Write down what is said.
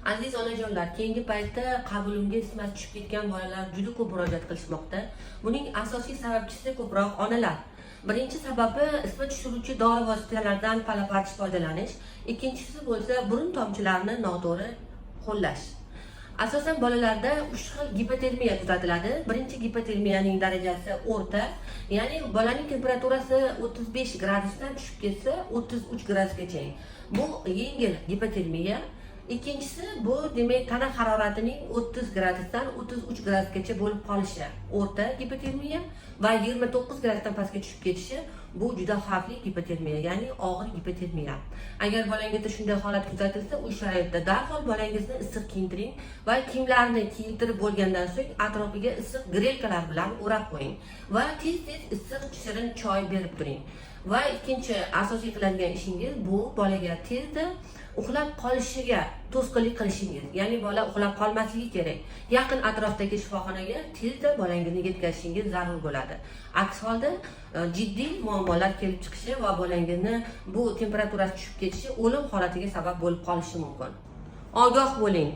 Aziz onajonlar, keyingi paytda qabulimga isitmasi tushib ketgan bolalar juda ko'p murojaat qilishmoqda. Buning asosiy sababchisi ko'proq onalar. Birinchi sababi isitma tushiruvchi dori vositalaridan pala-partish foydalanish, ikkinchisi bo'lsa burun tomchilarini noto'g'ri qo'llash. Asosan bolalarda uch xil gipotermiya kuzatiladi. Birinchi gipotermiyaning darajasi o'rta, ya'ni bolaning temperaturasi 35 gradusdan tushib ketsa 33 gradusgacha. Bu yengil gipotermiya. Ikkinchisi bu, demak, tana haroratining 30 gradusdan 33 gradusgacha bo'lib qolishi o'rta gipotermiya va 29 gradusdan pastga tushib ketishi bu juda xavfli gipotermiya, ya'ni og'ir gipotermiya. Agar bolangizda shunday holat kuzatilsa, uy sharoitida darhol bolangizni issiq kiyintiring va kiyimlarni kiyintirib bo'lgandan so'ng atrofiga issiq грелка lar bilan o'rab qo'ying va tez-tez issiq shirin choy berib turing. Va ikkinchi asosiy qiladigan ishingiz bu bolaga tezda uxlab qolishiga to'sqinlik qilishingiz, ya'ni bola uxlab qolmasligi kerak. Yaqin atrofdagi shifoxonaga tezda bolangizni yetkazishingiz zarur bo'ladi. Aks holda jiddiy muammolar kelib chiqishi va bolangizni bu temperaturasi tushib ketishi o'lim holatiga sabab bo'lib qolishi mumkin. Ogoh bo'ling.